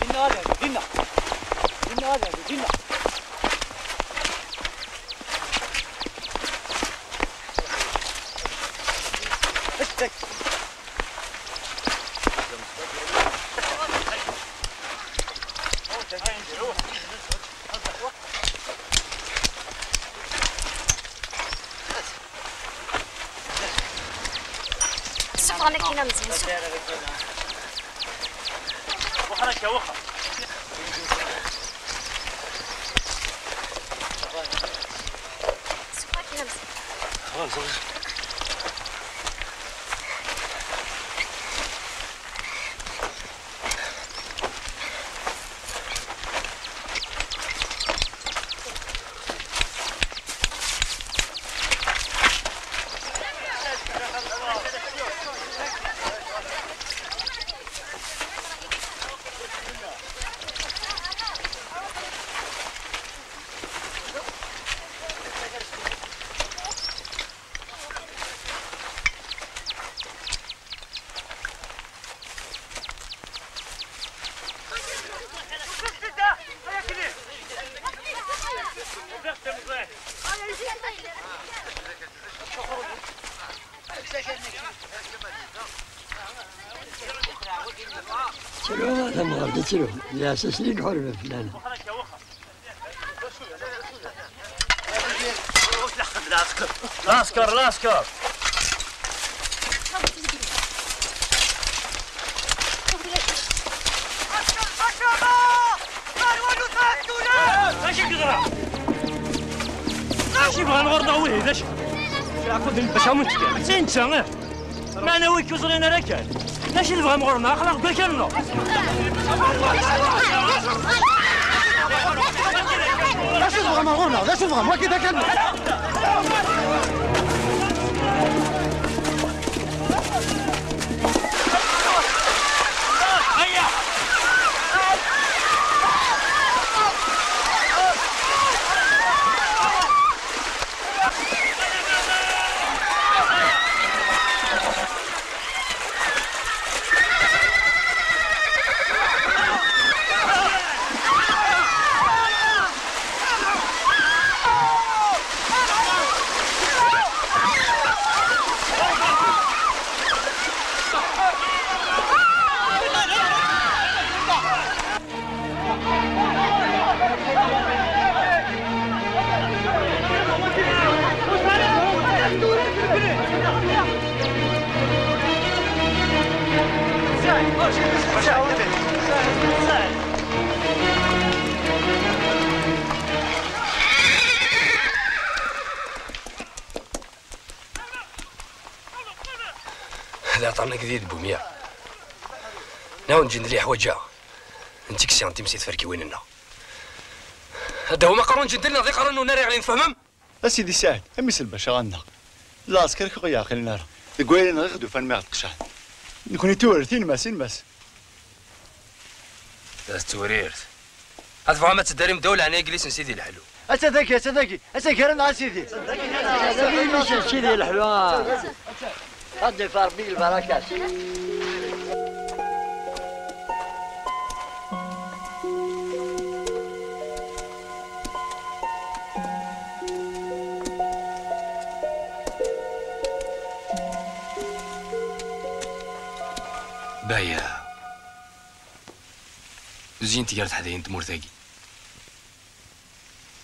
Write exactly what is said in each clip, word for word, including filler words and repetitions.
دينا، دينا، دينا، دينا. شوف، رانا كاينة مزيان، شوف. واخا هكا، واخا. شوف، رانا كاينة مزيان. خلاص، خلاص. Ttru, tamɣart, ttru. Lɛessas-nni i iḥurben fell-aneɣ. Lasker, lasker. Acu i yeḍran? Acu i bɣan ɣur-neɣ wihi, d acu? Bac amu-, d netta, ih. Meɛna wi k-ẓrin ara kan. D acu i tebɣam ɣur-neɣ? Aql-aɣ deg wakal-nneɣ. D acu tebɣam ɣur-neɣ? D acu tebɣam? Wagi d akal-nneɣ. هذا عطانا جديد بومية. ناو نجند اللي حواجها. انت كسي انت مسيت فركي وين لنا؟ هذا هو ما قرون جند لنا ذي قرون وناري غلين، تفهمم؟ A Sidi Saɛid, a mmi-s n lbaca ɣanna. Lɛesker-ik ur ɣ-yeɛqilen ara. Deg wayen nɣiɣ-d ufan mi ɣ-d-qecɛen. Nekni d tewrirt, inmas, inmas. D tewrirt. A tebɣam ad teddarim ddaw leɛnaya n yelli-s n Sidi Leḥlu? Atta dagi, atta dagi, atta gar-aneɣ a Sidi. Atta dagi, atta dagi, a Sidi Leḥlu. Ad d-yaf Ṛebbi lbaraka. Baya. Zint gar teḥdayin n tmurt-agi.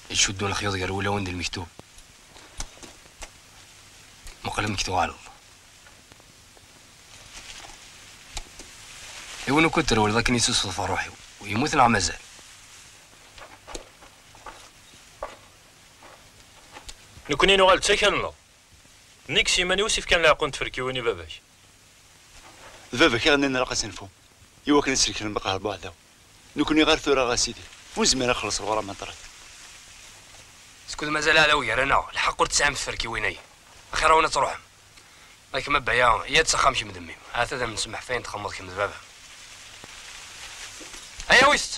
Icuddun lexyuḍ gar wulawen d lmektub. Muqel amek tuɣaleḍ. Iwen ukud terwleḍ akken yessusef ɣef ṛṛuḥ-iw. U yemmut neɣ mazal? Nekni nuɣal d takal-nneɣ. Nekk s yiman-iw s-ifkan leɛqu n tferkiwin i baba-k. D baba-k i ɣ-nnan ilaq asenfu, i wakken ad selken lqahṛ n uɛdaw. Nekni ɣer tura a Sidi, ur nezmir ad nxelleṣ lɣuṛa ma neṭṭerḍ. Skud mazal aɛdaw gar-aneɣ, lḥeqq ur tesɛim tferkiwin-agi. Axir-awen ad truḥem. Akem a Baya, yya-d s axxam kemm d mmi-m. Ahat ad am-nsemmeḥ f ayen txedmeḍ kemm d baba-m. Aya wis-tt.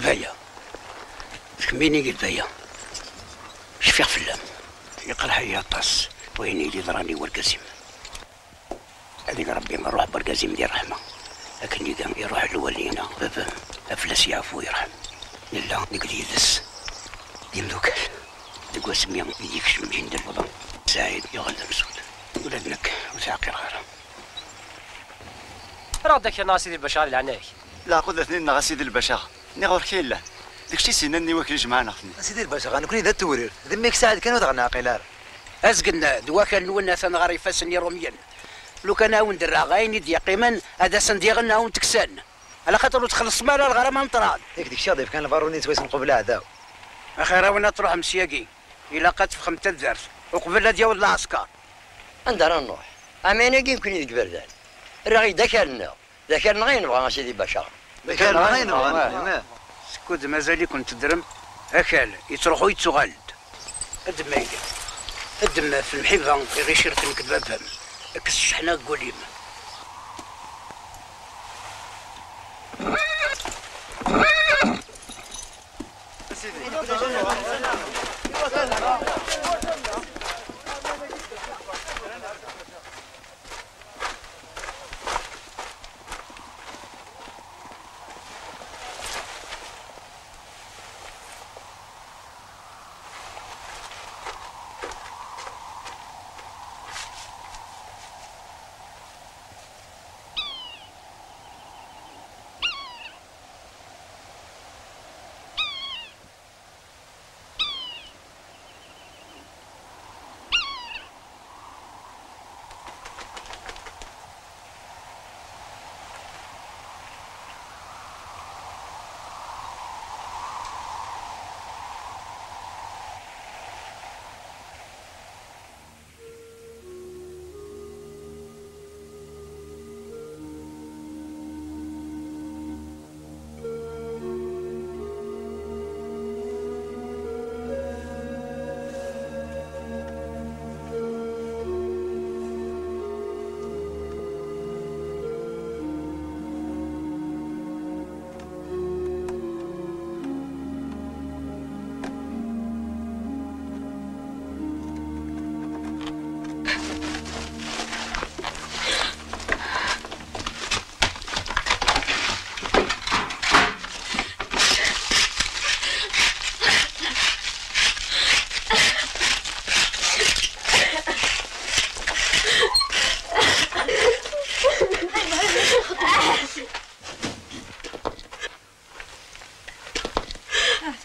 Baya, tkemmini-yi-d Baya. Cfiɣ fell-am. Yeqreḥ-iyi aṭas wayen i d-yeḍran i wergaz-im. Ad ig Ṛebbi ṛṛuḥ n wergaz-im di ṛṛeḥma, akken iga iṛuḥ lwali-ina, baba-m, ad fell-as yeɛfu yerḥem. Nella nekk d yid-s d imdukal. Deg wasmi i d-yekcem Jindal Uḍan, Saɛid yuɣal d amsud. Ula d nekk ur t-ɛqileɣ ara. Rreɣ-d akal-nneɣ a Sidi Lbacar, di leɛnaya-k. Leɛqud ad ten-id-nneɣ a Sidi Lbacar. Nniɣ ɣur-k i yellan. D kečč i s-yennan i wakal ijemɛen aɣ-ten-id. A Sidi Lbacar, nekkni d at Tewrirt. D mmi-k Saɛid kan ur t-ɣ-neɛqil ara. Azgen d wakal-nwen atan ɣer ifassen n Irumyen. Lukan a wen-d-rreɣ ayen i d-yeqqimen, ad asen-d-yaɣen a wen-t-kksen. Ala xaṭer ur txellṣem ara lɣerama n ṭṭrad. Yak d kečč i ɣ-d-yefkan lbaruni n yettwasen qbel aɛdaw. Axir-awen ad truḥem syagi. Ilaq ad teffɣem taddart uqbel ad yaweḍ lɛesker. Anda ara nruḥ? Ɛmayen-agi nekkni deg iberdan. Rriɣ-ak-d akal-nneɣ. D akal-nneɣ ay nebɣa a Sidi Bacar. D akal-nneɣ ay nebɣa nekkni. Skud mazal-iken teddrem, akal yettruḥu yettuɣal-d. A ddem ayla, a ddem ɣef lemḥiba iɣ-icirken nekk d baba-m, kkes cceḥna deg wul-im.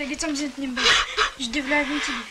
Tagi d tamẓidt-nni n baba. Jeddi belɛid n tili.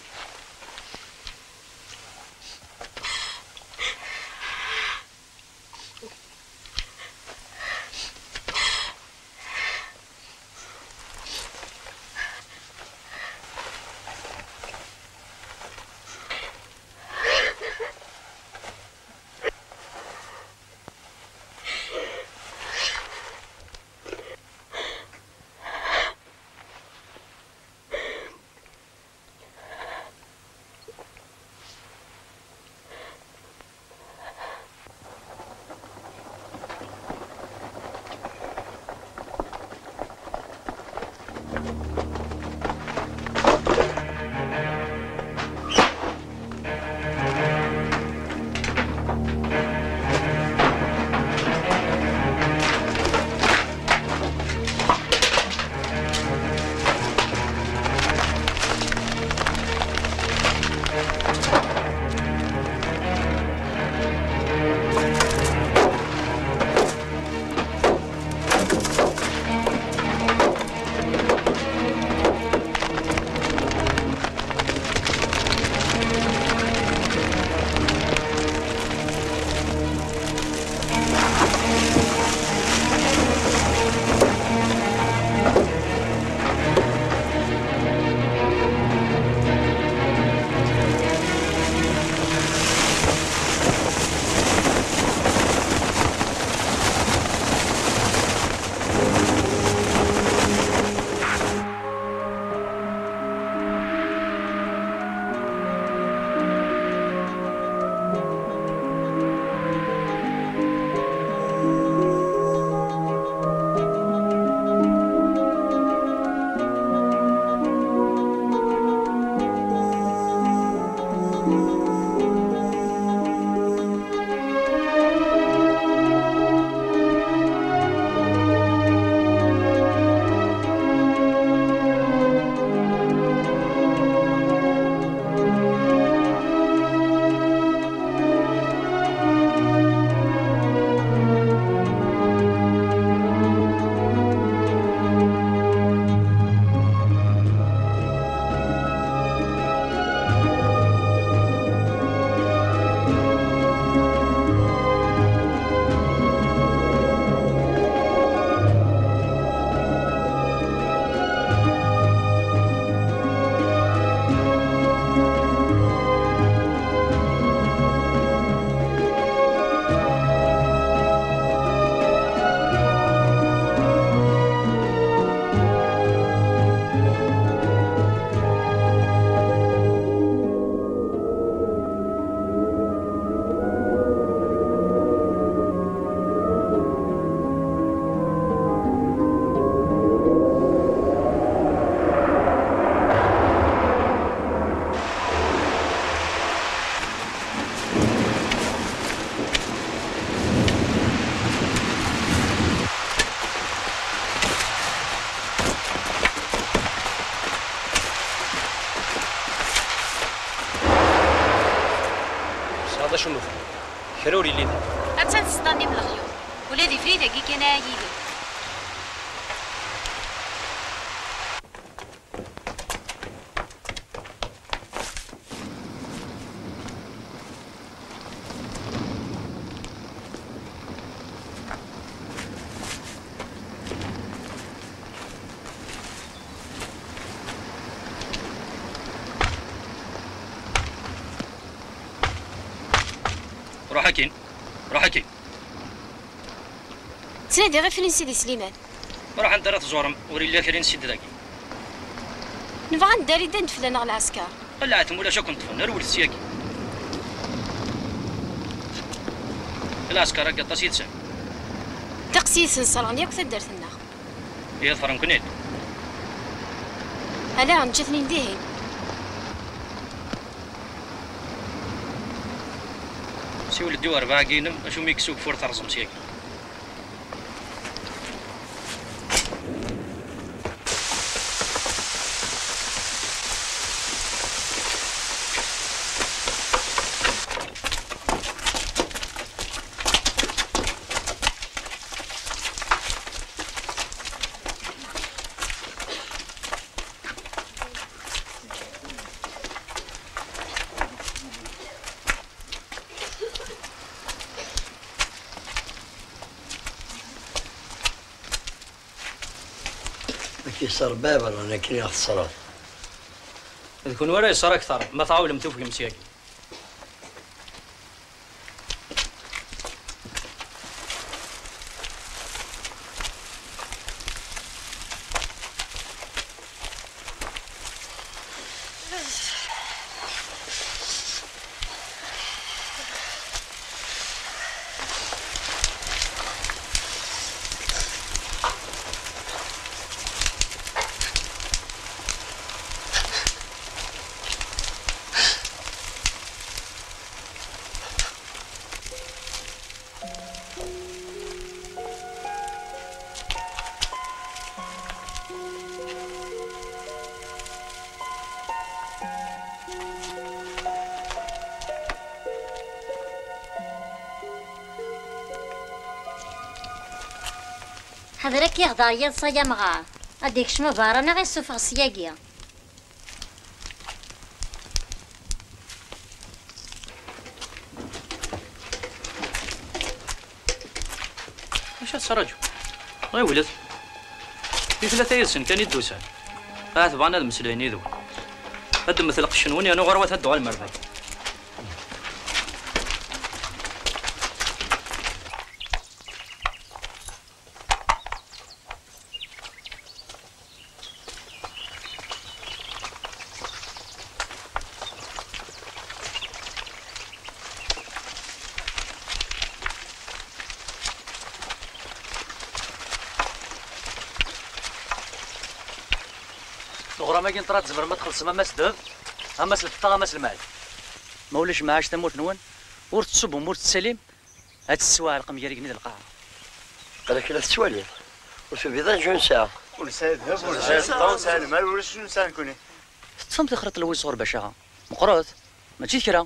Tesɛiḍ acu n uxxam? Kra ur yelli da. Attan teṣṭanim leɣyur. Ula d ifrid-agi kan ara yili. Ruḥ akin. Ruḥ akin. Ttnadiɣ ifri n Sidi Sliman. Ruḥ anda ara tẓurem, ur illi akrin ssid dagi. Nebɣa ad neddari ddan-d fell-aneɣ lɛesker. Qelɛet, ma ulac ad ken-ṭṭfen, rewlet syagi. Lɛesker-agi aṭas yid-sen. Ddeqs yid-sen sserɣen yakk taddart-nneɣ. Iḍefren-ken-id. Ala, neǧǧa-ten-in dihin. Siwel-d i urbaɛ-agi-inem, acu mi yesugfur terẓem syagi. Ad k-iṣer baba, nekkni ad xesreɣ. D kunwi ara yeṣṣer akteṛ, ma tɛawlem tufgem syagi. Ḥader ad k-iɣder yiḍes ay amɣar, ad d-ikcem uberra neɣ issufeɣ syagi. Acu ad tettṛaǧu? Ɣiwlet. Di tlata yid-sen kan i d-usan. Ahat bɣan ad mmeslayen yid-wen. Ad d-temmet lqecc-nwen yernu ɣur-wat ad d-tuɣalem ar dagi. Tuɣram-agi n ṭṭrad tzemrem ad txellṣem ama s ddheb, ama s lfeṭṭa, ama s lmaɛd. Ma ulac mɛac tamurt-nwen, ur tettṣubbum, ur tettalim, ad tettwaɛelqem gar igenni d lqaɛa. Aql-ak la tettwaliḍ. Ur tubiḍ ara acu nesɛa. Ur nesɛi ddheb, ur nesɛi lfeṭṭa, ur nesɛi lmal, ulac acu nesɛa nekkni. Teṭṭfem taxriṭ n Lwiz ɣur Bacaɣa. Meqqret, mačči d kra.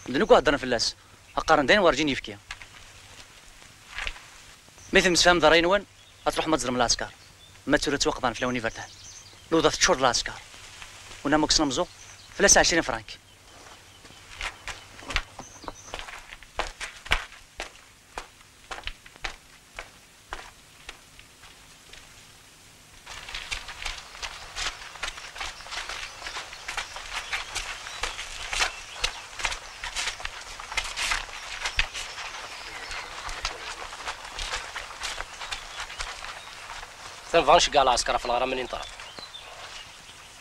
Medden akk heddren fell-as. Qqaren d ayen werǧin yefki. Mi temsefhamem d ṛṛay-nwen, ad tṛuḥem ad teẓrem lɛesker. Ma d tura ttwaqḍan fell-awen iberdan. Lewḍa teččur d lɛesker. Unamuk s lemẓuɣ, fell-as ɛecrin frank. Atan bɣan ceggeɛ lɛesker ɣef leɣram-nni n ṭṭrad.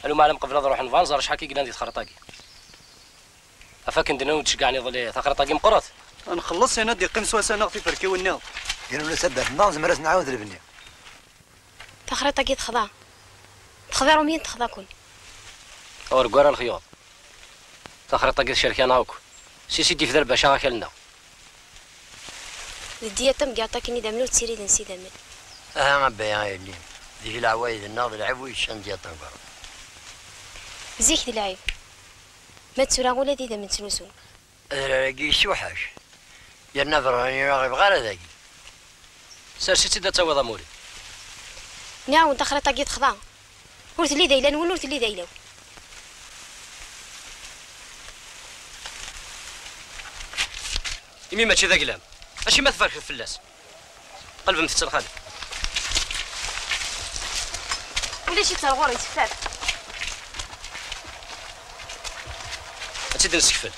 Aluma ɛlam qbel ad ruḥen bɣan ẓer acḥal i yellan di texriṭ-agi. Af akken d-nnan ur d-ceggɛen iḍelli, taxriṭ-agi meqqret. Ad nxelleṣ, yan ad d-iqqim s wass-a neɣ tiferkiwin-nniḍen. Yernu taddart-nneɣ nezmer ad s-nɛawed lebni. Taxriṭ-agi texḍa. Texḍa Rumyen, texḍa-ken. Ur ggar ara lexyuḍ. Taxriṭ-agi tcerk-aneɣ akk. Si Sidi Fdal Baca akal-nneɣ. D ddiyata mgerṭ akken idammen ur ttiriden s idammen. Aha a Baya a yelli, deg leɛwayed-nneɣ d lɛib ur yeččan ddiyata n ugerḍ. Zik d lɛib. Ma d tura ula d idammen ttnusun. Adrar-agi yessuḥac. Yerna berrani ur aɣ-ibɣi ara dagi. Sers-itt-id ad tawiḍ amur-im. Nniɣ-awen taxriṭ-agi texḍa. Ur telli d ayla-nwen, ur telli d ayla-w. Imi mačči d aglam, acimi tferrkeḍ fell-as? Qelbemt-tt lxali. Ulac-itt ar ɣur-i, teffer. Ad tt-id-nessekfel.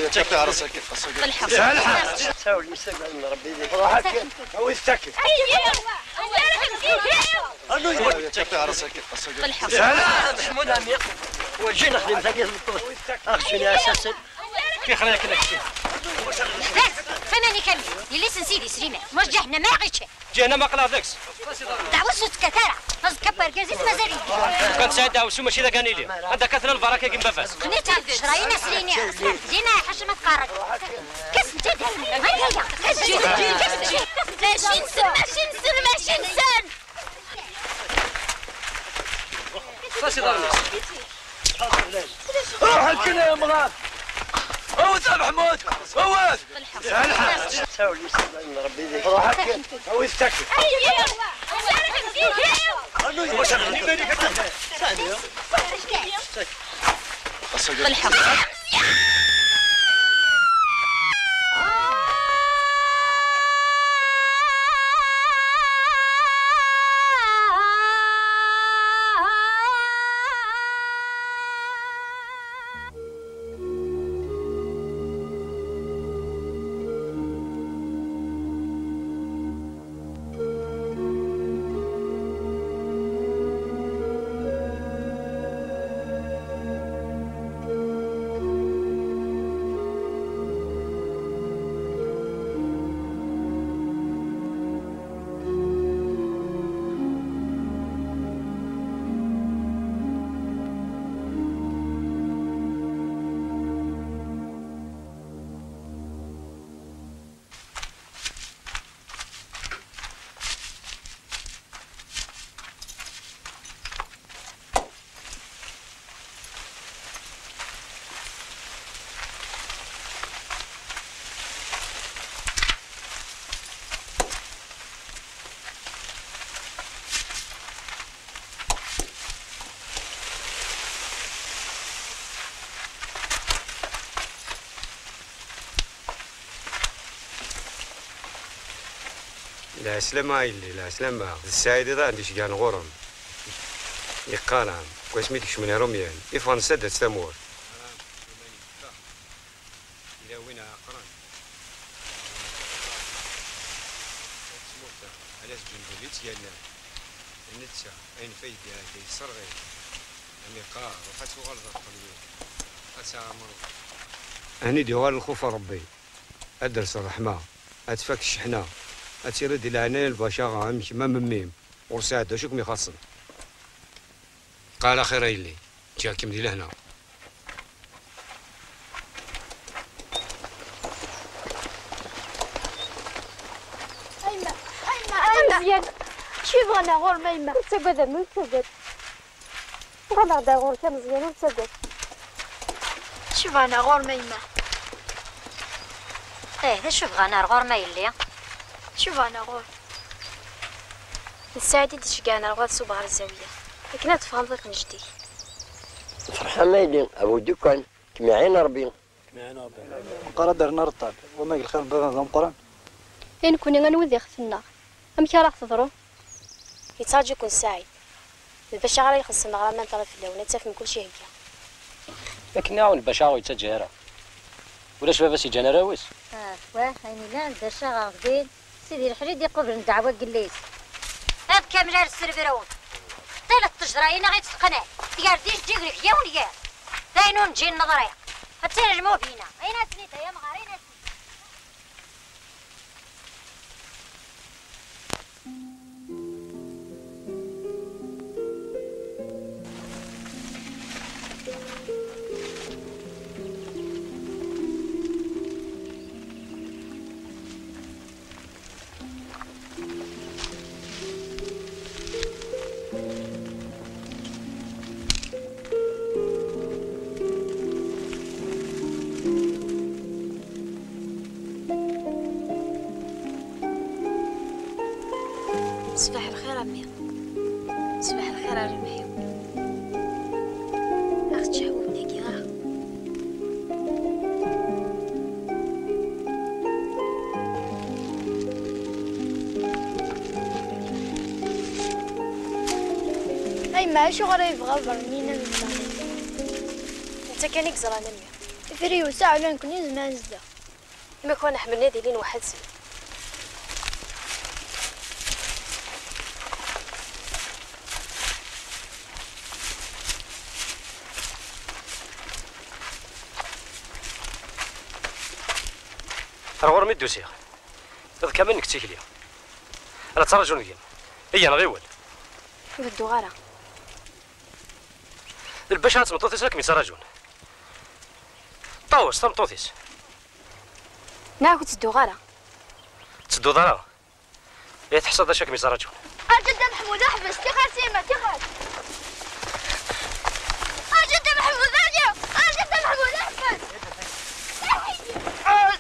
Ttaki ar asaki. Telḥeq. Ttawel, yessagad n Rebbi deg. Ruḥ akka. Awi ttaki. Telḥeq. Meḥmud Ɛmiq. Werǧin nexdim tagi tmeṭṭut. Axcini asasen. Kixra yak nekti. Bas, fama-ni kami. Yelli-s n Sidi Sliman. Mos ǧahennama i ɣ-iččan. Ǧahennama aql-aɣ deg-s. Ddeɛwessu ur tekkat ara. Aẓekka n wergaz-is mazal-iyi. Kan tesɛiḍ ddeɛwessu mačči d agan ili. Anda kkaten lberaka-agi n baba-s? Xnit-tt-id ccṛeɛ-ines lini. Dina ḥaca ma tqarrek. Kas n tadal. Ma yaya. Kas n tadal. Mačči-nsen, mačči-nsen, mačči-nsen. Ruḥ akken ay amɣar. Awet a Meḥmud. Awet. Ttawel, yessagad n Rebbi deg. Ruḥ akken. Awi ttaki. Telḥeq. Lɛeslama a yelli, lɛeslama. D Ssaɛid i d-icegɛen ɣur-m. Yeqqar-am, deg wasmi d-kecmen Irumyen, i ffɣen s taddart s tamurt. Yella win ɛeqren. Tmurt-a, ala s ǧundel i tt-yernan. D netta, ayen f ay d-iɛedda yesserɣ-it. Am iqqar, ruḥ ad tuɣaleḍ ar qelwi. Ad tɛemreḍ. Ayen i d-yuɣal lxuf n Rebbi. Ad d-ters ṛṛeḥma, ad tfak cceḥna, ad tiliḍ di leɛnaya n lbaca am kemm am mmi-m, ur sɛiɣ d acu i kem-ixaṣṣen. Qal axir a yelli, ǧǧiɣ-kem di lehna. A yemma, a yemma, a yemma. Meẓyan, acu yebɣan ar ɣur-m a yemma? Ur ttagad a mmi, ur ttagad. Uɣaleɣ-d ar ɣur-k a Meẓyan, ur ttagad. Acu bɣan ar ɣur-m a yemma? Ih, d acu bɣan ar ɣur-m a yelli? Acu bɣan ar ɣur-m? D Ssaɛid i d-iceggɛen ar ɣur-s ubeɣ ar zzawiya, akken ad tefɣeḍ ɣef nnejt-ik. Ferḥ a mayli, a bu ddukan, kem-iɛin Rebbi. Meqqar ad d-rren areṭṭal, wama deg lxir n baba d ameqqran. I nekkni anwa i d ixef-nneɣ? Amek ara ɣ-teḍru? Yettraǧu-ken Saɛid. D bac ara ixellṣen leɣrama n tiɣri fell-awen, ad tafem kullec ihegga. Akken i awen bac aɣ ur yettaǧǧa ara. Ulac baba-s yeǧǧan arraw-is. Ah, wah, ayen illan d bac aɣ din. Sidi Leḥli i d-iqublen ddeɛwa n yelli-s. Ad kamel ar sserbrew. Ṭṭilet tejrayin-a i tt-teqneɛ. Tger-d ijeǧǧigen deg yiwen yiḍ. D ayen ur neǧǧi neḍri. Attan lmubina. Ayen asen-id ay amɣar, ayen asen-id. Ṣbaḥ lxir a mmi. Ṣbaḥ lxir a rrbeḥ-iw. Aɣ-ttcehhub dagi, aɣ. A yemma, acuɣer ay yebɣa Bernin ad neffeɣ? Netta kan i yeẓran a mmi. I Fri yusa ɛla nekkni nezmer ad nezdeɣ. Imi kan ḥemmlen ad ilin weḥd-sen. Ar ɣur-m i d-usiɣ. Iḍ kamel nekk d tikli. La ttṛajun deg-m. Iyya, nɣiwel. Ur bedduɣ ara. D lbac ar d tmeṭṭut-is la kem-yettrajun. Ṭawes, tameṭṭut-is. Neɣ ur ttedduɣ ara. Ur tettedduḍ ara? Ay teḥṣiḍ d acu i kem-yettrajun. Arǧu Dda Meḥmud, ḥbes, tixer sima, tixer. Arǧu Dda Meḥmud, arǧu! Arǧu Dda Meḥmud, ḥbes! Ay! Ay!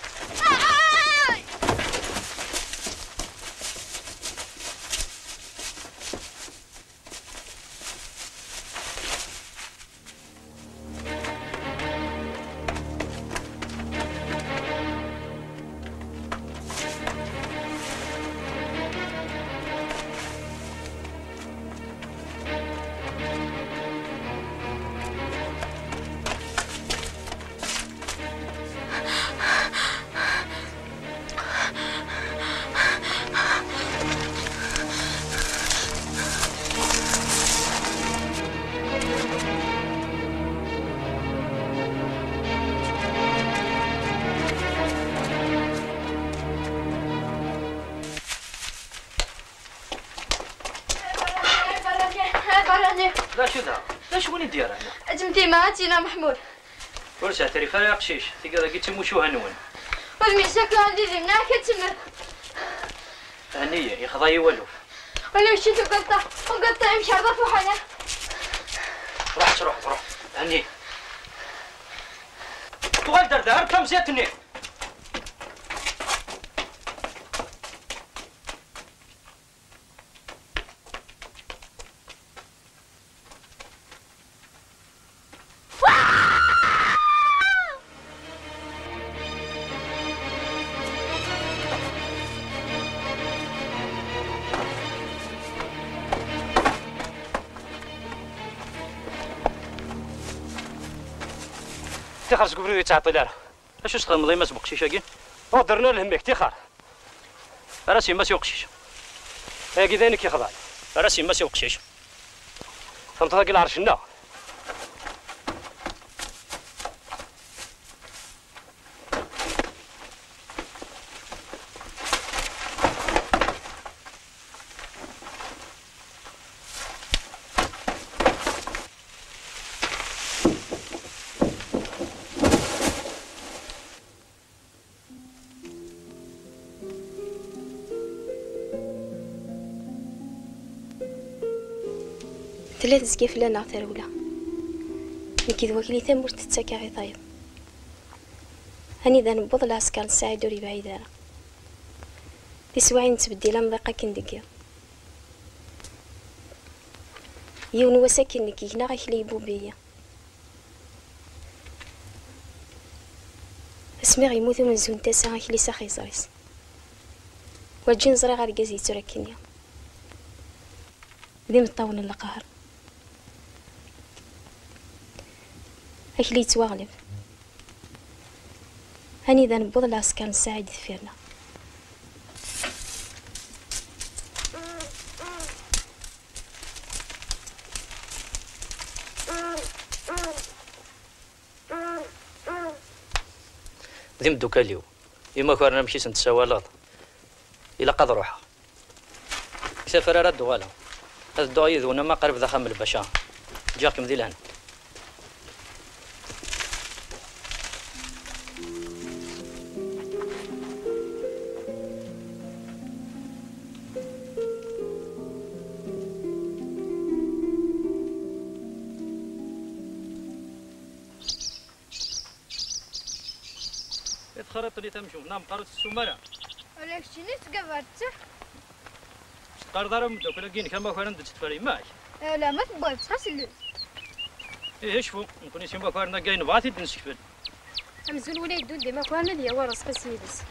D acu da? D acu win i d-yerran? Ad temtima, ad tina Meḥmud. Ur sɛetrif ara aqcic, tigi dagi d timucuha-nwen. Ur myesakla d idimna akka ttemmet. Henni-yi, yexḍa-yi waluf. Wala mačči tugaḍ-ta, tugaḍ-ta imkerḍ ɣef uḥalan. Ruḥ, ruḥ, ruḥ. Henni. Tuɣal-d ar da, ar tamẓidt-nni. Tixer seg ubrid ur yettɛeṭṭil ara. Acu s-txedmeḍ i yemma-s n uqcic-agi? Ur d-rnu lhemm-ik, tixer. Ar as yemma-s i uqcic. Ayagi d ayen i k-yexḍan. Ar as yemma-s i uqcic. Tameṭṭut-agi lɛerc-nneɣ. Tella tezga fell-aneɣ trewla. Nekk d wakli tamurt tettak-aɣ i tayeḍ. Anida newweḍ lɛesker n Saɛid ur yebɛid ara. Tiswiɛin nettbeddil amḍiq akken deg yiḍ. Yiwen wass akken nekk gneɣ akli yebbubb-iyi. Asmi ɣ-yemmut umenzu n tasa, akli-s ax-yeẓri-s. Werǧin ẓriɣ argaz yettrakken-iyi. D imeṭṭawen n leqher. Akli yettwaɣleb. Anida newweḍ lɛesker n Saɛid deffir-neɣ. D imeddukal-iw. Imakaren amek i sen-tessawaleḍ? Ilaq ad ruḥeɣ. Deg tafra ara d-uɣaleɣ. Ad dduɣ yid-wen ama qrib d axxam n lbaca. Ǧǧiɣ-kem di lehna. I texriḍ-ten i tamcumt, neɣ meqqar ur tessum ara? Ala keččini tettgabareḍ-tt. Ur s-teqqareḍ ara i umeddakel-agi-inek amakar anda tt-teffer yemma-k? Ala, ma tewwiḍ-tt, xas llez. Ih, cfu, nekkni s imakaren-agi ay nebɣa ad t-id-nessekfel. Amzun win ay yeddun d imakaren ad yawi rrezq-is yid-s.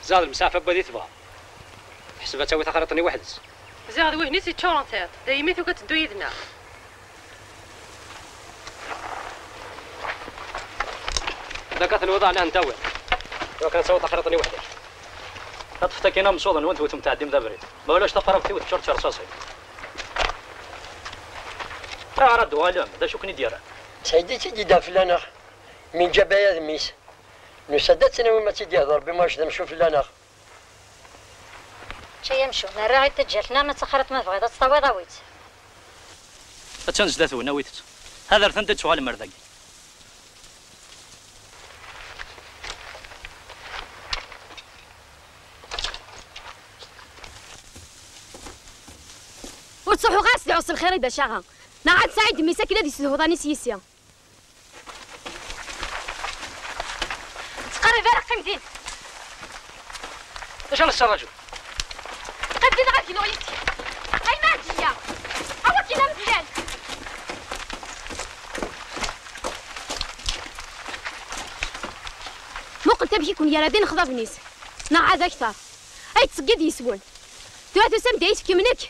Ziɣ d lemsaɛfa n wad i tebɣa. Teḥseb ad tawi taxriḍt-nni weḥd-s. Ziɣ d wihin i tt-yeččuren tiṭ, daymi tugi ad teddu yid-neɣ. D akka tenwiḍ ɛni ad ten-tawiḍ? Iwakken ad tawiḍ taxriḍt-nni weḥd-k. Ṭṭfet akkin amṣuḍ-nwen tewtem tɛeddim d abrid. Ma ulac taqrabt-iw teččur d tirṣaṣin. Ayɣer ad d-tuɣalem? D acu ken-id-yerran? Sɛid i tt-id-yedda fell-aneɣ. Mi nǧab ayadem-is. Nusa-d ad tt-nawi ma tt-id-yehdu Rebbi ma yecdem cu fell-aneɣ. Ččay amcum, nerra-ɣ-id taǧǧalt-nneɣ, ma d taxriḍt ma tebɣiḍ ad tt-tawiḍ, awi-tt. Attan zdat-wen, awit-tt. Ḥadret anda d-tuɣalem ar dagi. Ur ttruḥuɣ ara s dɛus lxir i bac aɣa. Neɣ ad tesɛi ddem-is akken ad yessedhu uḍan-is yis-i. Ttqerrib ara, qqim din. D acu ara nessaraju? Qqim din, ad gnuɣ yid-k. Ay Mɛeddiya! Awakken am ddal! Muqlet amek i ken-yerra d inexḍaben-is. Neɣ ɛad akter. Ay yettṣeggid yes-wen. Tura tusam-d ad yi-tefkem nekk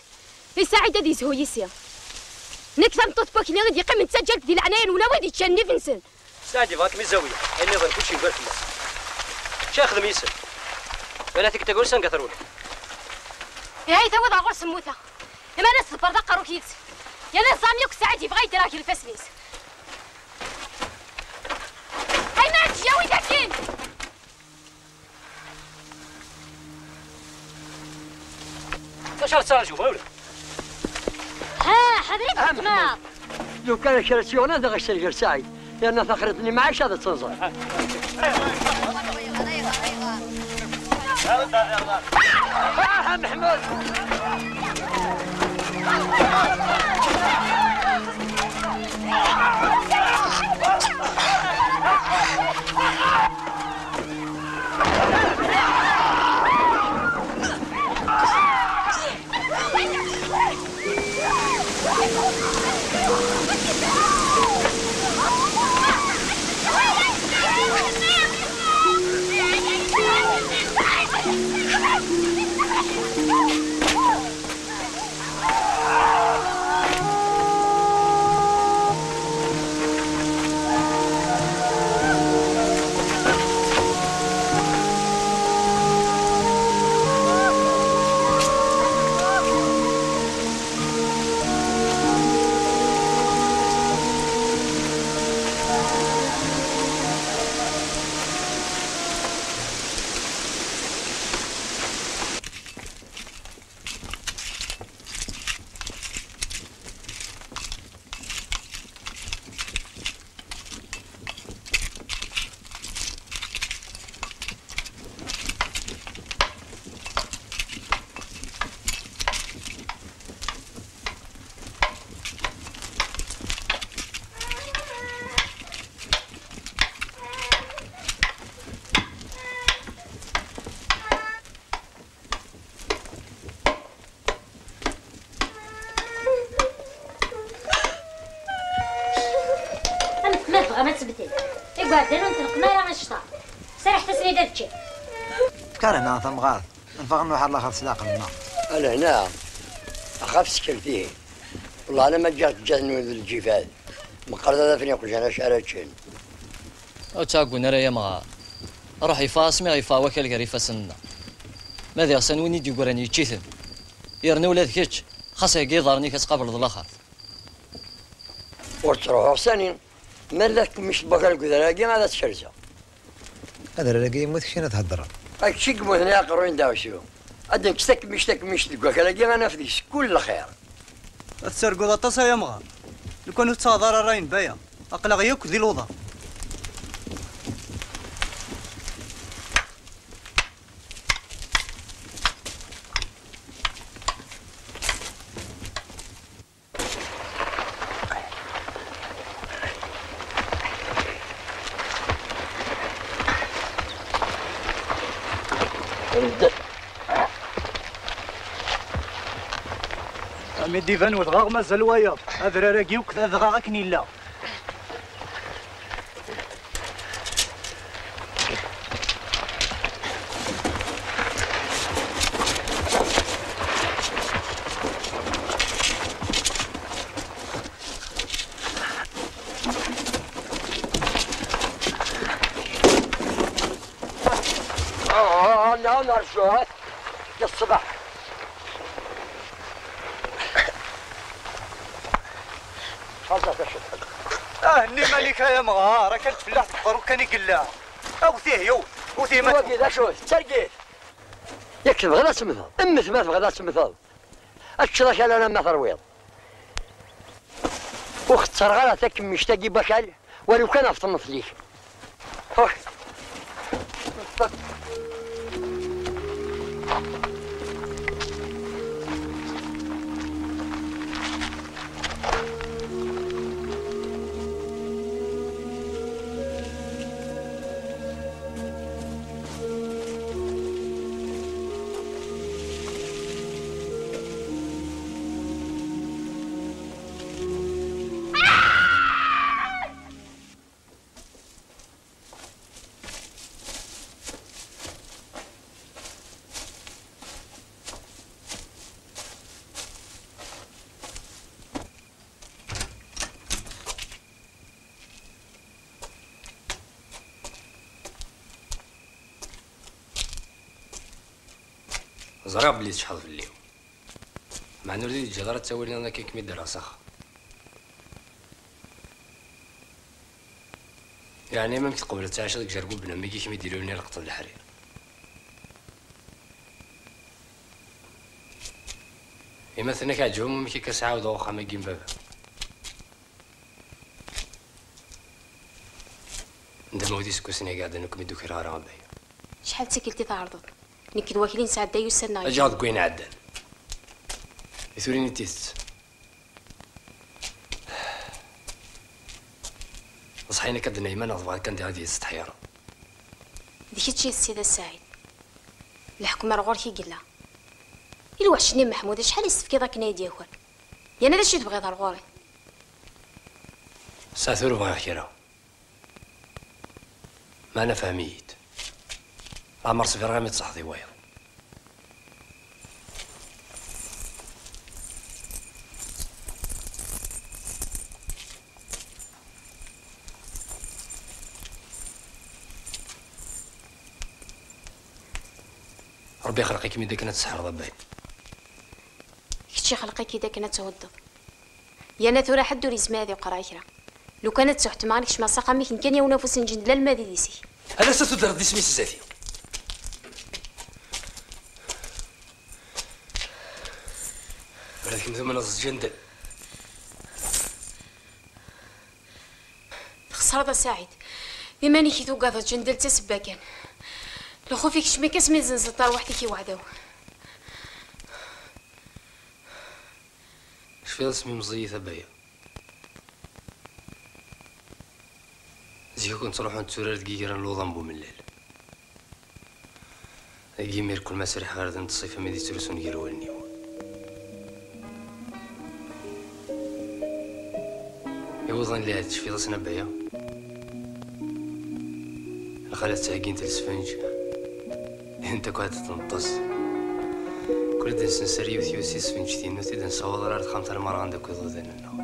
i Saɛid ad yezhu yis-i. Nekk tameṭṭut n wakli i d-yeqqimen d taǧǧalt di leɛnaya-nwen a wid yeččan nnif-nsen. Saɛid yebɣa ad kem-izawi, ayen nniḍen kullec yugar fell-as. Acu ara yexdem yis-m? Yerra-t-id deg taguri sanga terwel. Ihi tawiḍ ɣer ɣur-s mmuteɣ. Iman-as tḍebbreḍ aqerru-k yid-s. Yerna ẓẓam yakk Saɛid yebɣa yedder ɣer lfassen-is. Ay Mɛeddiya, awi-d akkin! Acu ara tettṛaǧuḍ, ɣiwel? Ha, ḥader i txeddmeḍ! Lukan kra s-yuɣen ad aɣ-iserger Saɛid, yerna taxriḍt-nni mɛac ad tt-nẓer. Ah, Meḥmud! Amek ma tebɣam ad tebdem? Igerdan ur ntenqem ara annect-a. Serrḥet-asen-id ad ččen. Fkarna tamɣart, neffeɣ nruḥ ar laxert s leɛqel-nneɣ. Ala hna, axaf ssekret ihi. Wellah alamma ǧǧiɣ ǧǧat-nwen d lǧifad. Meqqret ad afen iqjan acu ara ččen. Ur ttɛeggun ara ay amɣar. Ruḥ yeffeɣ asmi ɣ-yeffeɣ wakal gar ifassen-nneɣ. Ma d iɣsan win i d-yeggran yečč-iten. Yerna ula d kečč, xas heggi iḍarren-ik ad tqableḍ laxert. Ur ttruḥuɣ sani. Ma tella tkemmict n wakal deg udrar-agi, ad tt-kerzeɣ. Adrar-agi yemmut, keččini ad theddreḍ. A kečč i yemmuten i aqerruy n deɛwessu. Ad d-nekkes takemmict, takemmict deg wakal-agi, ad naf deg-s kul lxir. Ad tettarguḍ aṭas ay amɣar. Lukan ur tettaɣeḍ ara ṛṛay n Baya, aql-aɣ yakk di luḍa. Am i d-iban wedɣaɣ mazal wayeḍ, adrar-agi akk d adɣaɣ akken yella. آه، لا، نرجوك. يا الصباح. آه، ني مالك يا مغار، أكلت فلاح تقرو كان يقلع. أو تيه يو، أو تيه ما واقي ذا شو، ترقيت. ياك تبغى لا تمثل، أمث ما تبغى لا تمثل. أكثر كان أنا ما ترويض. Ur xettreɣ ara takemmict-agi bakal, walu kan ɣef tmeṭlit. Ẓriɣ belli tecḥeḍ fell-i. Meɛna ur d-teǧǧiḍ ara ttawil-nniḍen akken kem-id-rreɣ s axxam. Yeɛni amek tqebleḍ tɛiceḍ deg jerbuben am wigi kem-id-ilulin i lqeṭ n leḥrir? Ima tenna-k ɛeǧbem amek akka s-ɛawdeɣ uxxam-agi n baba. Ndem udi seg wasni i iɛeddan ur kem-id-ukreɣ ara a Baya. Acḥal d tikkelt i tɛerḍeḍ? Nekk d wakli nesɛedday ussan-nneɣ. Aǧaɣ deg wayen iɛeddan. I turin i d tidet. Ẓḥayen akka d-nna iman-nneɣ tebɣa kan diɣ ad yi-testeḥyareḍ. D kečč i d Sida Saɛid. Leḥkem ar ɣur-k i yella. I lweḥc-nni n Meḥmud acḥal i s-tefkiḍ akken ay d-yaker? Yerna d acu i tebɣiḍ ar ɣur-i? Saɛet ur bɣiɣ kra. Meɛna fhem-iyi-d. Leɛmer ṣbireɣ imi d-tṣaḥeḍ i wayeḍ. Ṛebbi ixleq-ikem-id akken ad tseḥḥreḍ a Baya. Kečč ixleq-ik-id akken ad thuddeḍ. Yerna tura ḥedd ur yezmir ad iwqer ɣer kra. Lukan ad ttuḥetmeɣ ad kecmeɣ s axxam-ik, nekkan yawen afus n lǧendel alma d idis-ik. Ala s tudreḍ d isem-is zdat-i. Ula d kemm tumneḍ s lǧendel. Txesreḍ a Saɛid. D iman-ik i tugadeḍ, lǧendel d tasebba kan. Lxuf ikcem-ik asmi tzenzeḍ tarwiḥt-ik i weɛdaw. Tecfiḍ asmi meẓẓiyit a Baya? Zik akk nettruḥu netturar deg yiger n luḍa n bumellal. Deg yimir kul ma sriḥeɣ irden d ṣṣifa mi d-ittrusun gar wallen-iw. Iwuḍan lɛid tecfiḍ-asen a Baya? Lxalat ttɛeggint lesfenǧ. Anta akk ad tneṭṭes. Kul ad d-nsenser yiwet yiwet si tesfenǧt-inu, ur t-id-nessawaḍ ara ar texxamt ara merɣan d akk iḍudan-nneɣ.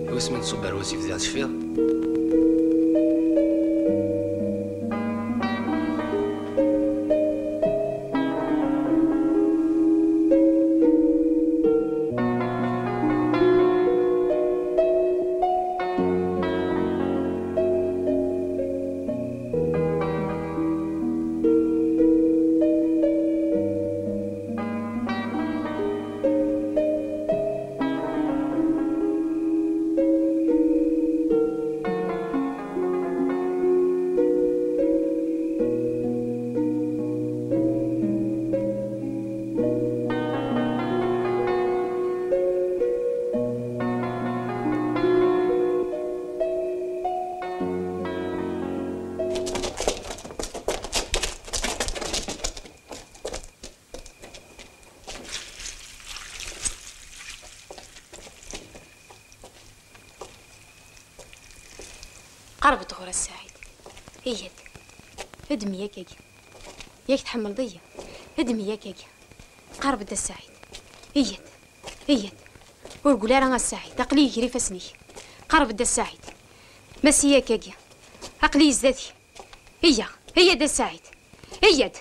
I wasmi nettṣubba ar wasif diɣ tecfiḍ? Qerb-d ɣur-i a Saɛid. Iyyat. Ddem-iyi akkagi. Yak tḥemmleḍ-iyi. Ddem-iyi akkagi. Qerb-d a Saɛid. Iyyat. Iyyat. Ur gul ara a Saɛid. Aql-iyi gar ifassen-ik. Qerb-d a Saɛid. Masi akkagi. Aql-iyi zdat-k. Iyya, iyya-d a Ssaɛid. Iyya-d.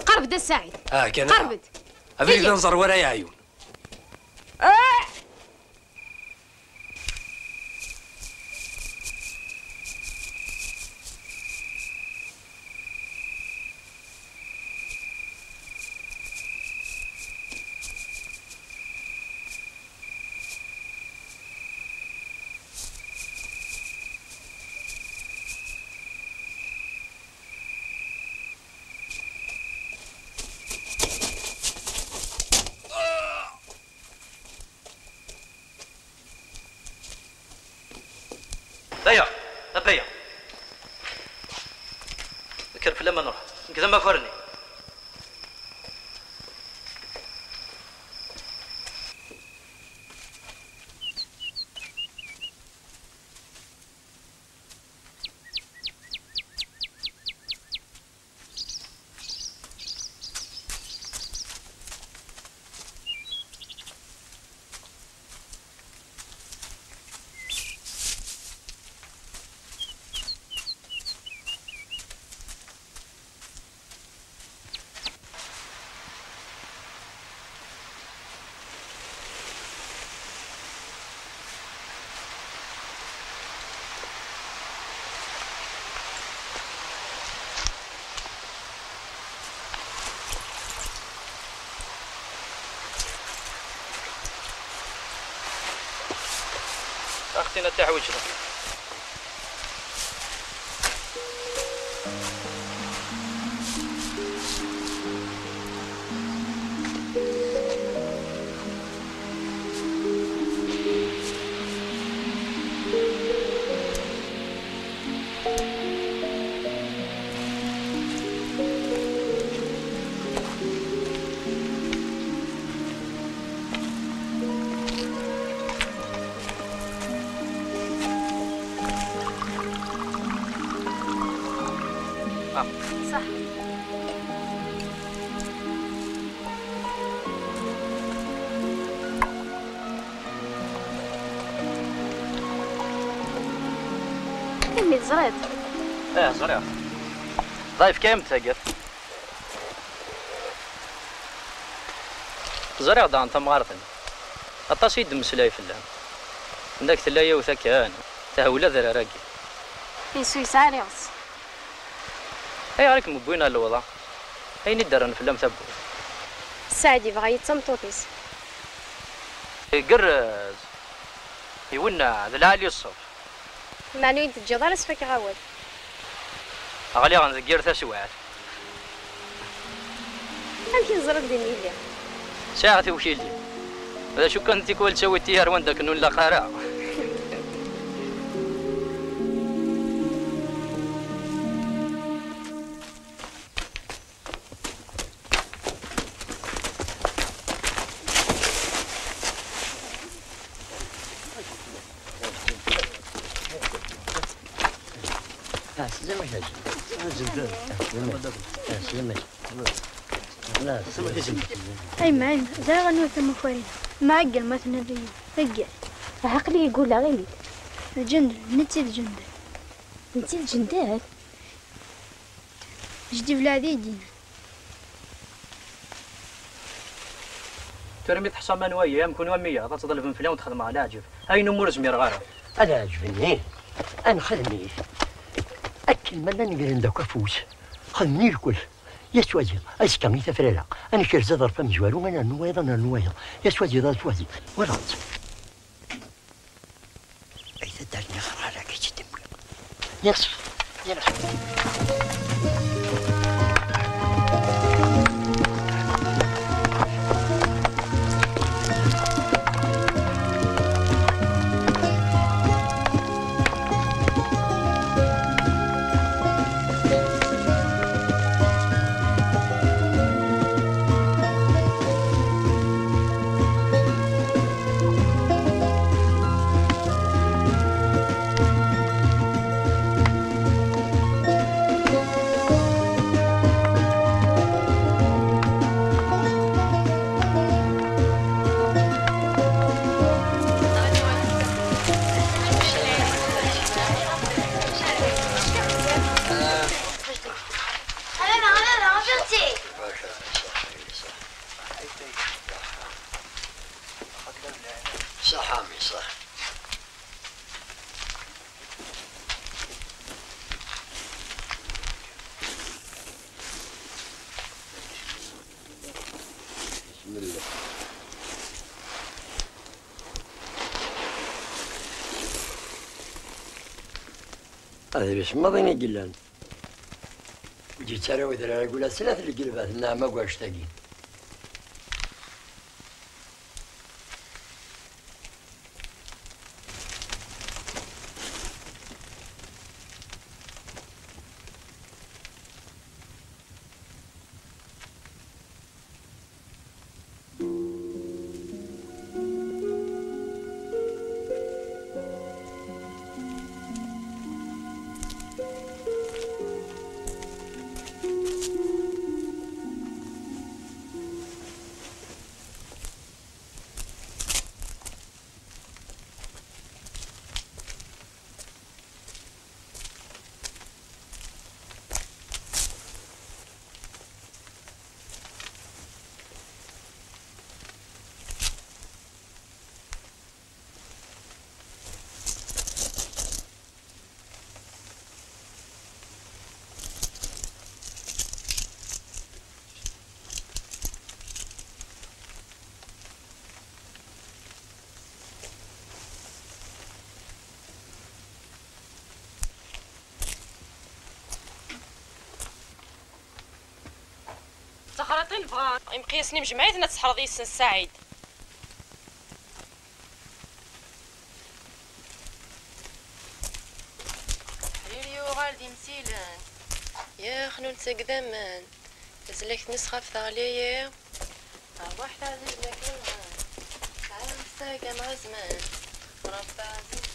Qerb-d a Ssaɛid. Ah, kan. Qerb-d. Abrid d anẓar wara yeɛyun. Baya, a Baya. Kker fell-am ad nruḥ. Nekk d amakar-nni. Ax-t-in ad teḥwiǧeḍ. صح. Imi teẓriḍ. Ih, ẓriɣ. Dɣa yefka-yam-d taggart. Ẓriɣ daɣen tamɣart-nni. Aṭas i d-mmeslay fell-am. Nnak tella yiwet akken, tehwel adrar-agi. Yesu yesɛa iɣes. Ayɣer i kem-wwin ɣer lewḍa? Ayen i d-rran fell-am tawwurt. Ssaɛid yebɣa-yi d tameṭṭut-is. Igerrez. Iwenneɛ, d lɛali ṣṣut. Meɛna ur yi-d-teǧǧiḍ ara ad s-fakeɣ awal. Ɣliɣ deg yir taswiɛt. Amek i teẓriḍ din yelli? Sɛiɣ tiwkilin. D acu kan, tikwal ttawi-t ar wanda akken ur nlaq ara. Ɛeslama-k a Jim. Ɛeslama-k. Ɛeslama-k. Ɛeslama-k. Ay mɛen, ẓriɣ anwa tamakarin. Mɛeggal ma tenna-d-iyi. Eggal. Aql-i yeggul-aɣ-in-id. Lǧendel, netta d Ǧendel. Netta d Ǧendel? Jeddi Belɛadi i d-yenna. Tura mi teḥṣam anwa-yi, am kunwi am wiyaḍ, ad tḍelbem fell-i ad wen-d-xedmeɣ leɛǧeb. Ayen umi ur zmireɣ ara. Aleɛǧeb-nni, ad nexdem-it. Akken ma llan gren-d akk afus, xedmen irkel. Yettwali, azekka i tafrara, ad nekrez aḍref amezwaru, ad nernu wayeḍ, ad nernu wayeḍ. Yettwali, yettwali. Walaɣ-tt. Ay taddart n iɣerɣar-agi i tt-id-wwiɣ. Yeṣf, yeṣf. Adlis maḍi i yellan. Ur d-yettara wedrar agula snat n lgelbat, nneɛma deg wannect-agi. D taxriṭ i nebɣa. Imqyasen imejmaɛiten ad tseḥreḍ yis-sen Saɛid. Ḥlil yuɣal d imsilen. Yaxnun seg daman. Tazlakt-nnes ɣef teɣli. Rrwaḥ teɛzez lakin ɛawed tagam azman. Ṛebbi ɛziz.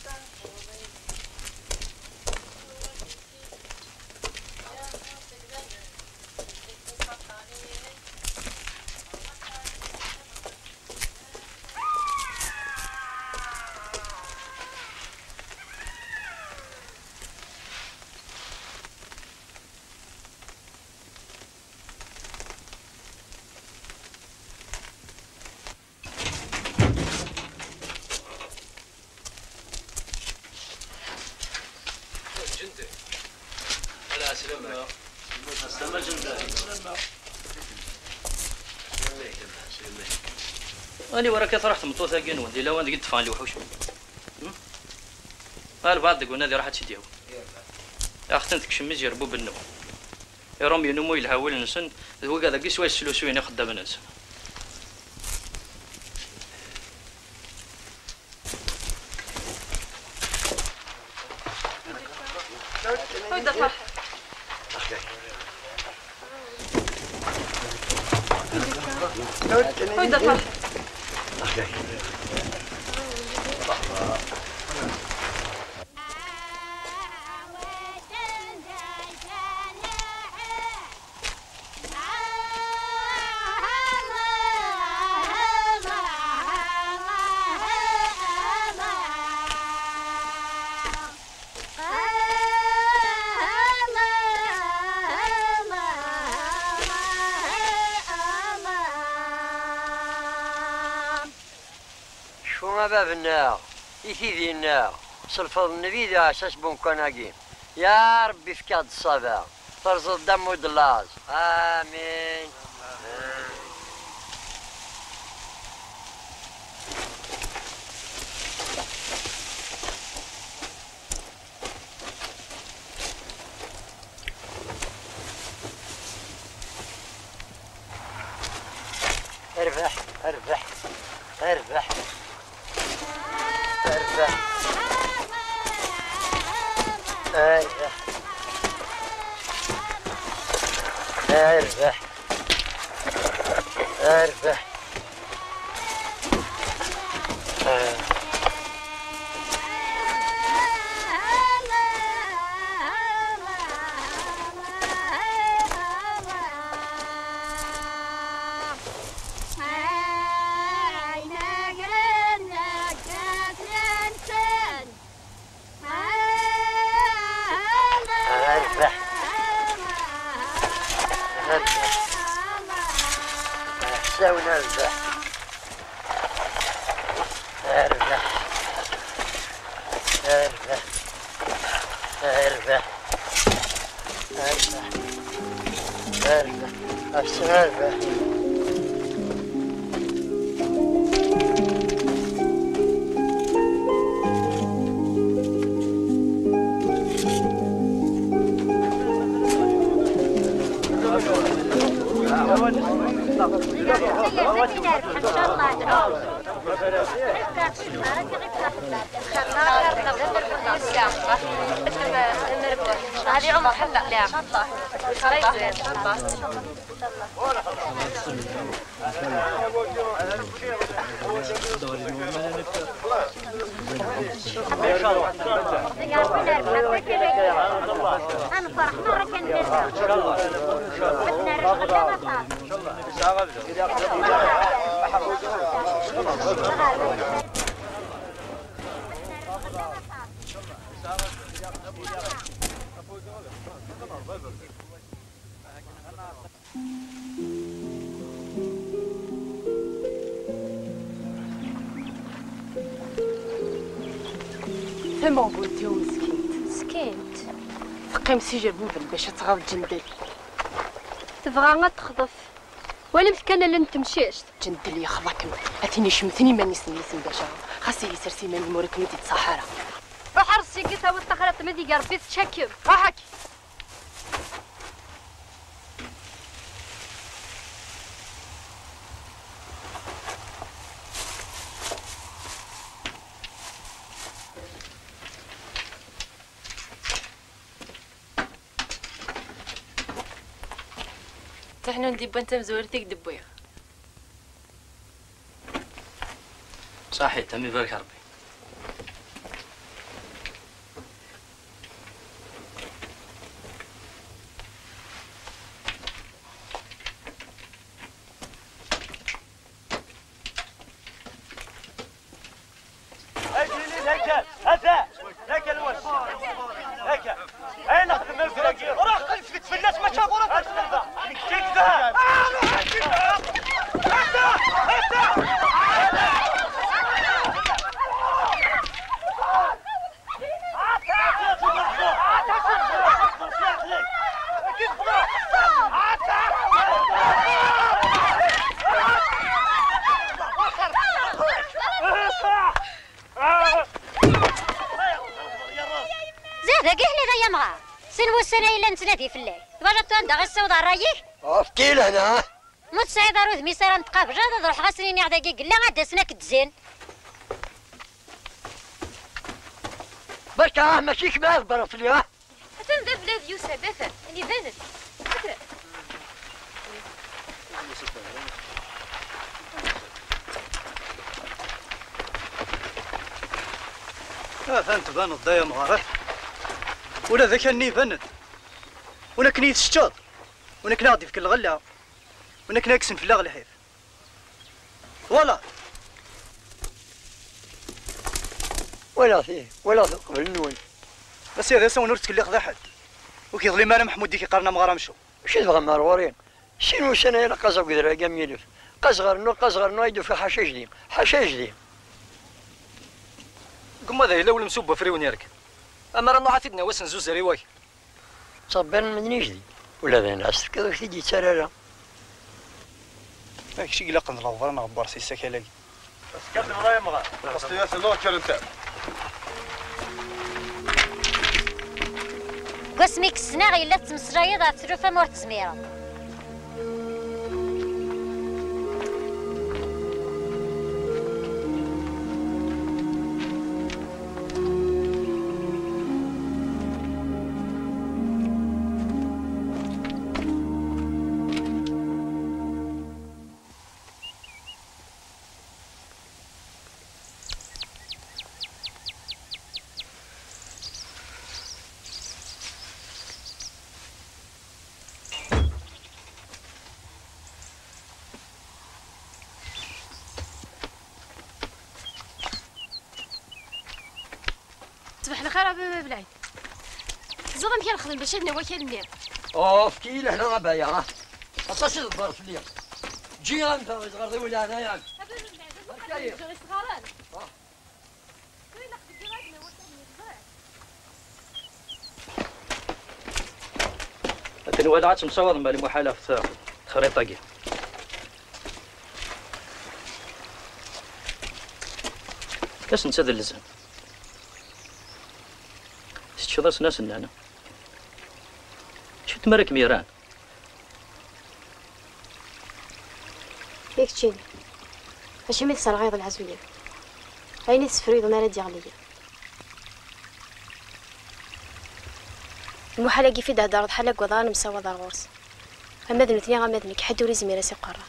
Ani wara akka truḥ tmeṭṭut-agi-nwen, di lawan deg i d-ffɣen lewḥuc-nni? Hmm? Albaɛḍ deg unadi ruḥ ad tt-id-yawi. Ax-ten tekcem izirbuben-nwen. Iṛumyen umu yelha wul-nsen, d wigad-agi swayes slusuyen ixeddamen-nsen. Ur d-afraḥ. Ur d-afraḥ. Cfu a bab-nneɣ, i tidi-nneɣ, s lfeḍl n Nnbi d aɛessas n umkan-agi. Ya Ṛebbi, efk-aɣ-d ṣṣaba, terẓeḍ-d ammud n laẓ. Amin. Rbeḥ, rbeḥ, rbeḥ, rbeḥ, rbeḥ, rbeḥ, rbeḥ. Rbeḥ. Rbeḥ. Ḥsawen rbeḥ. Rbeḥ. Rbeḥ. Rbeḥ. Rbeḥ. Rbeḥ. Rbeḥ. هذه عمر حتى لا. Tamuɣbunt-iw meskint. Meskint. Teqqim s ijerbuben bac ad tɣaḍ Ǧendel. Tebɣa ad texḍef. Walimt kan allen n temcict. Ǧendel yexḍa-kem. A tin icemten iman-is mmi-s n bac-a. Xas ihi sers iman-im ur ken-id-ittṣaḥ ara. Ruḥ ar sigi tawiḍ taxriḍt mi d-iga Rebbi tečča-kem. Ruḥ akka. Taḥnun d-iwwan tamezwarut i k-d-wwiɣ. Saḥit, am ibarek Rebbi. اجري لي الهيكل. هذا. هيكل واش؟ هيكل. اين نخدم الفراقي؟ راه قلت لك فلاش ما تشاف ولا تشوف. نكيك ذهب. زهدة كي هنا يا مغا. سن وسنة إلا نتنادي في الليل. تبغى تون دغ السوضة رايك؟ افكي لهنا. Mut Sɛid ar udem-is ara neṭqabel, ad ruḥeɣ ass-nni niɣ dagi yella ad d-asen ad k-d-zzin. بركة، اه، ماشي كما البراسلي، اه. Atan da belad Yusab, atan, iban-d. Atan. Atan tbaneḍ-d ay amɣar, atan. Ula d akan-nni iban-d. Ula akken i yi-teččeḍ, ula akken a ɣ-d-ifk lɣella, ula akken a kksen fell-aɣ lḥif. Voilà. Walaɣ-t, ih, walaɣ-t qbel-nwen. A Sidi, asawen ur ttkellixeḍ i ḥedd. Ur k-yeḍlim ara Meḥmud i k-iqqaren amɣar amcum. Acu i tebɣam ar ɣur-i? Sin wussan ay la qqazeɣ deg udrar-agi am yilef. Qqazeɣ rnu, qqazeɣ rnu, ay d-ufiɣ ḥaca ajdid. Ḥaca ajdid. Deg umadaɣ yella ulem s ubafriwen yerkan. Amar ad nruḥ ad t-id-nawi ass n zuzar i wakal. Ttṣebbiren medden ijdi. Ula d ayen ɣas tefkiḍ ur k-t-id-yettarra ara. Ma kečč i ilaqen d lɣebra neɣ n Bersis akal-agi. Ass kan tebɣa yemɣa. Qesṭiyat-nneɣ kkren-t. Deg wasmi i k-ssneɣ yella tettmeslayeḍ ɣef tlufa ma ur tezmireḍ. Ṣbeḥ lxir a baba Belɛid. Teẓriḍ amek ara nexdem bac ad nawi akal-nni? Oh, efk-iyi lehna a baya, ah. Aṭas i tebber fell-i. Ǧǧi anda i tɣerḍ i wulaɛna-yam. A baba Belɛid, ad nqedder isɣaren. Ah. Tura ilaq deg iɣallen n wakal-nni, teẓriḍ. Akken walaɣ ad temsawaḍem a lmuḥal ɣef texriṭ-agi. Efk-asen-tt ad llzen. Teččeḍ-asen asennan. Acu tmara kem-yerran? I keččini? Acimi tesserɣayeḍ lɛezm-iw? Ayen i tessefruyeḍ mi ara d-yeɣli. Lmuḥal-agi fi d-thedreḍ ḥala deg waḍar nemsawaḍ ar ɣur-s. Ama d nutni ama d nekk, ḥedd ur izmir a s-iqerra.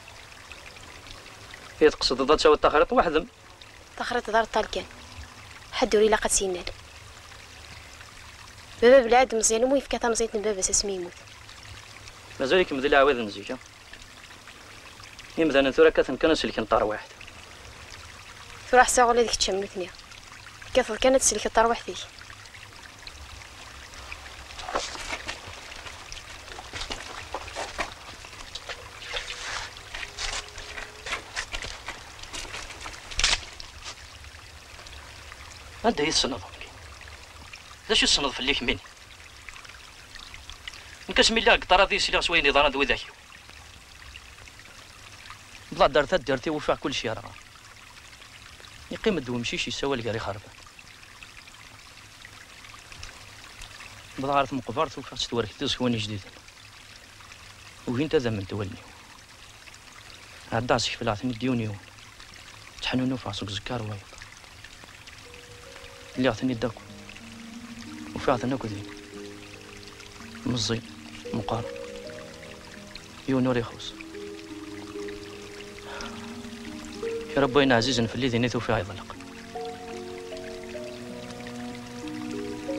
I tqesdeḍ ad tawiḍ taxriṭ weḥd-m? Taxriṭ d areṭṭal kan. Ḥedd ur ilaq ad tt-innal. Baba Belɛid Meẓyan umi yefka tamẓidt n baba-s asmi yemmut. Mazal-ikem di leɛwad n zik, a? Imdanen tura kkaten kan ad selken tarwiḥt. Tura ḥṣiɣ ula d kečč am nutni. Tekkateḍ kan ad tselkeḍ tarwiḥt-ik. Anda i tessneḍ? D acu tessneḍ fell-i kemmini? Nekk asmi lliɣ deg ṭṭrad i sliɣ s wayen iḍran d widak-iw. Wwḍeɣ-d ar taddart-iw, ufiɣ kullec yerɣa. Yeqqim-d wemcic yessawal gar ixerban. Wwḍeɣ ɣer tmeqbert, ufiɣ-tt twerked iẓekwan ijdiden. Ugint ad amment wallen-iw. Ɛeddaɣ ssekfleɣ-ten-id yiwen yiwen. Tteḥnunufeɣ seg uẓekka ar wayeḍ. Lliɣ-ten-id akk. Ufiɣ-ten akk din. Meẓẓi, meqqar. Yiwen ur ixuṣ. Kra n wayen ɛzizen fell-i din i t-ufiɣ yeḍleq.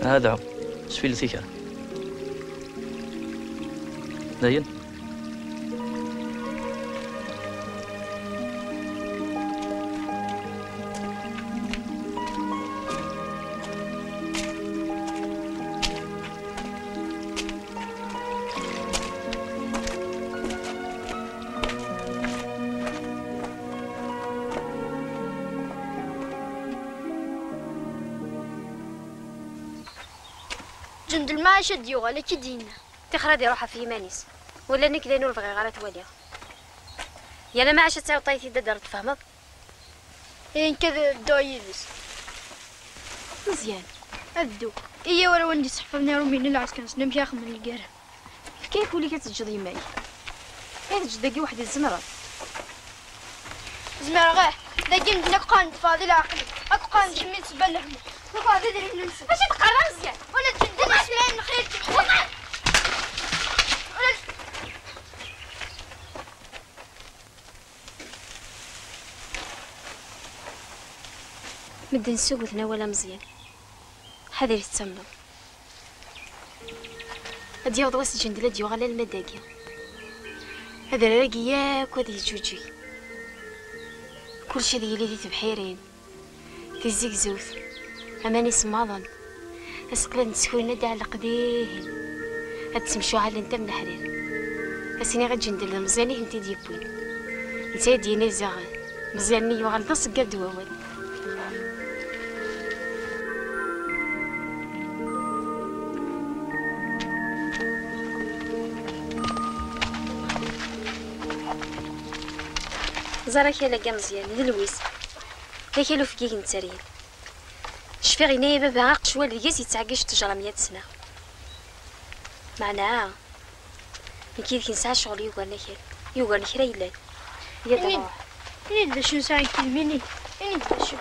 Aha daɣ, sfilet i kra. Dayen? Ǧend lmaɛac ad d-yuɣal, akka i d-yenna. Tixer ad iruḥ ɣef yiman-is. Wala nekk d ayen ur bɣiɣ ara ad t-waliɣ. Yal amaɛac ad tawiḍ tayeḍ ad d-tfehmeḍ. Ihi nekk ad dduɣ yid-s. Meẓyan. Ad dduɣ. Iyyaw ara wen-d-iseḥfaḍen irumyen n lɛesker-nsen, amek ara xemmen lgirra. Efk-ak ul-ik ad teǧǧeḍ yemma-k. Ad teǧǧeḍ dagi weḥd-i tzemreḍ. Zemreɣ, ih. Dagi medden akk qqaren-d Faḍil ɛaqel-ik. Akk qqaren-d kemmi d ssebba n lehmum. Tufiḍ idrimen-nsen. Acu teqqareḍ a Meẓyan? Ula d ǧenn-, d ismayen n lxir ttebḥiren. Ula d- Medden ssuguten awal a Meẓyan. Ḥader i tettamneḍ. Ad yaweḍ wass ǧendel ad yuɣal alma dagi. Adrar-agi yakk ad yeǧǧuǧeg. Kullec ad yili di tebḥirin, tizegzewt, aman isemmaḍen. Aseqqel ad nsekrin ad d-iɛelleq dihin. Ad ttemcuɛalent am leḥrir. Ad s-iniɣ i ǧendel d Meẓyan i tent-id-yewwin. Netta i d-yenna ziɣ Meẓyan-nni yuɣal d aṣeggal d wawal. Ẓer akal-agi a Meẓyan, d lwiz. D akal ufgig n tteryel. Cfiɣ yenna-yi baba aqecwal deg-s yettɛeggij ttejra mya d sna. Meɛna, nekk yid-k nesɛa ccɣel yugaren akal, yugaren kra yellan. Yya-d ad Ini-d, nruḥ. Ini-d d acu nesɛa nekk yid-m, ini-d. Ini-d d acu.